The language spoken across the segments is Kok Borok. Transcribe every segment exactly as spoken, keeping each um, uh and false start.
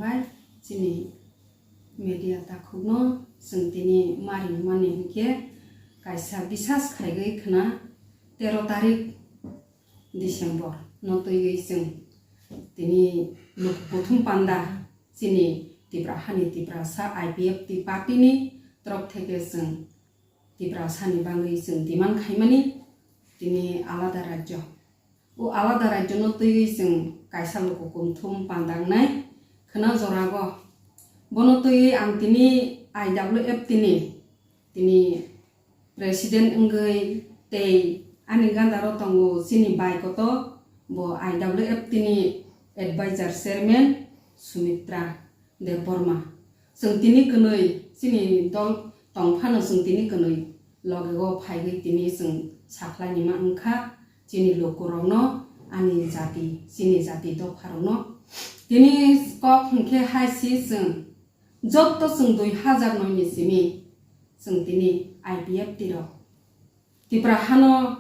Bai chini media takhukno chwng tini mari mani hinkhe kaisa bisas khaigwi khna tero tarik December no twiwi chwng tini luku kuthum panda chini Tipra hani Tiprasa I P F T party ni torok theke chwng Tiprasa ni bagwi chwng demand khaimani tini alada rajyo. O alada rajyo no twiwi chwng kaisa luku kuthum panda wngnai khna jorago. Bono twiwi ang tini I W F T ni tini president wngwi tei ani gandaro tongo chini bai koto bo I W F T ni advisor chairman Sumitra Debbarma. Chwng tini kwnwi chini dol tongphano chwng tini kwnwi logego phaiwi tini chwng sakhlainima wngkha chini lukurokno, ani jati, chini jati dopharokno. Tini kok hwnkhe hai si chwng jotto chwng dui hazar noi ni simi chwng tini I P F T rok Tipra hano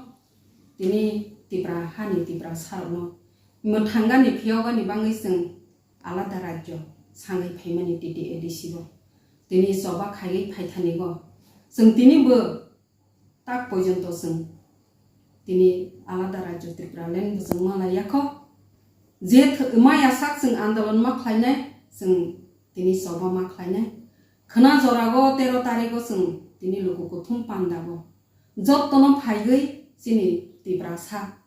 tini Tipra hani Tiprasarokno mwthangani phiyogani bagwi chwng alada rajyo sangwi phaimani T T A D C o. Tini choba khaiwi phaithanigo. Chwng tini bo tak pojonto chwng tini alada rajyo Tripura land bo chwng malai yakho. Je th-, maya sak chwng andolon ma khlainai, chwng tini choba ma khlainai. Khna jorago tero tarigo chwng tini luku kuthum pandago. Jottono phaiwi chini Tiprasa,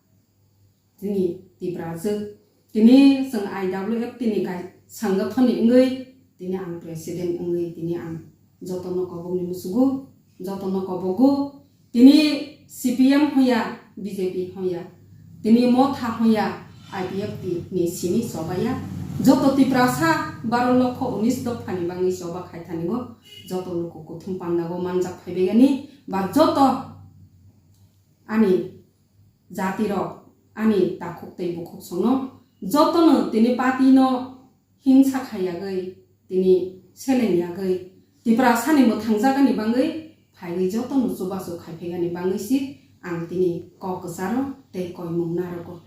chini Tiprajwk. Tini chwng I W F T ni kai-, sangathon ni wngwi tini ang president wngwi tini ang jotono kobokni musugo, jotono kobogo. Tini C P M hoya, B J P hoya, tini Motha hoya, I P F T ni simi chobaya. Joto Tiprasa baro lokho unis dophani bagwi choba khaithanigo, joto luku kuthum pandago manjak phaibaigani ba joto ani jatirok, ani takhuk tei bukhuk songno jotono tini party no hingsa khaiyagwi, tini seleng yagwi, Tiprasani mwthangjagani bagwi phaiwi jotono chubachu khaiphegani bagwi si ang tini kok kwcharo tei koimung narogo.